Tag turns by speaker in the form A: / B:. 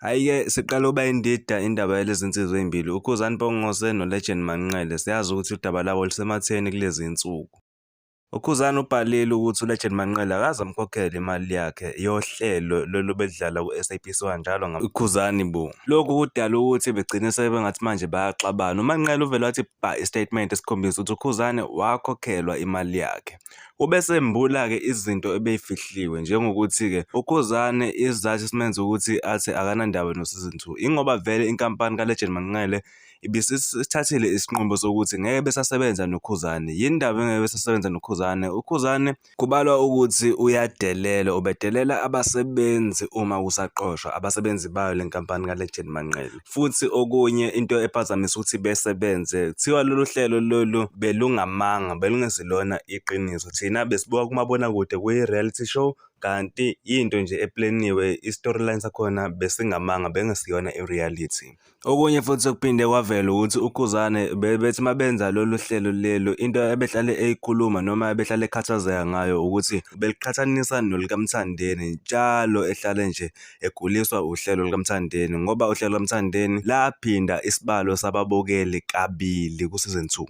A: Hhayi-ke siqala ukuba indida indaba yalezi nsizwa ey'mbili, uKhuzani Mpongose noLegend Manqele. Siyazi ukuthi udaba lwabo lusematheni kulezi zinsuku. UKhuzani ubhalile ukuthi uLegend Manqele akaze amkhokhele imali yakhe yohlelo lolu belidlala ku-SABC 1 njalo uKhuzani bo. Lokhu kudala ukuthi begcine sebengathi manje bayaxabana. UManqele uvele wathi bha isitatimende esikhombisa ukuthi uKhuzani wakhokhelwa imali yakhe. Ubesembula-ke izinto ebeyifihliwe njengokuthi-ke uKhuzani isizathu esimenza ukuthi athi akanandaba no-season 2 ingoba vele inkampani kaLegend Manqele ibisithathile isinqumo sokuthi ngeke besasebenza noKhuzani. Yini ndaba engeke besasebenza noKhuzani? UKhuzani kubalwa ukuthi uyadelela, ubedelela abasebenzi uma kusaqoshwa abasebenzi bayo le nkampani kaLegend Manqele. Futhi okunye into ephazamisa ukuthi besebenze, kuthiwa lolu hlelo lolu belungamanga, belungesilona iqiniso. Thina besibuka kumabonakude kuyi-reality show kanti yinto nje epleniwe, i-storyline sakhona besingamanga, bengesiyona i-reality. Okunye futhi sekuphinde kwavela ukuthi uKhuzane bebethi uma benza lolu hlelo lelu into ebehlale eyikhuluma noma ebehlale ekhathazeka ngayo ukuthi beliqhathanisa nolukaMthandeni njalo ehlale nje eguliswa uhlelo lukaMthandeni ngoba uhlelo lukaMthandeni laphinda isibalo sababukeli kabili ku-season 2.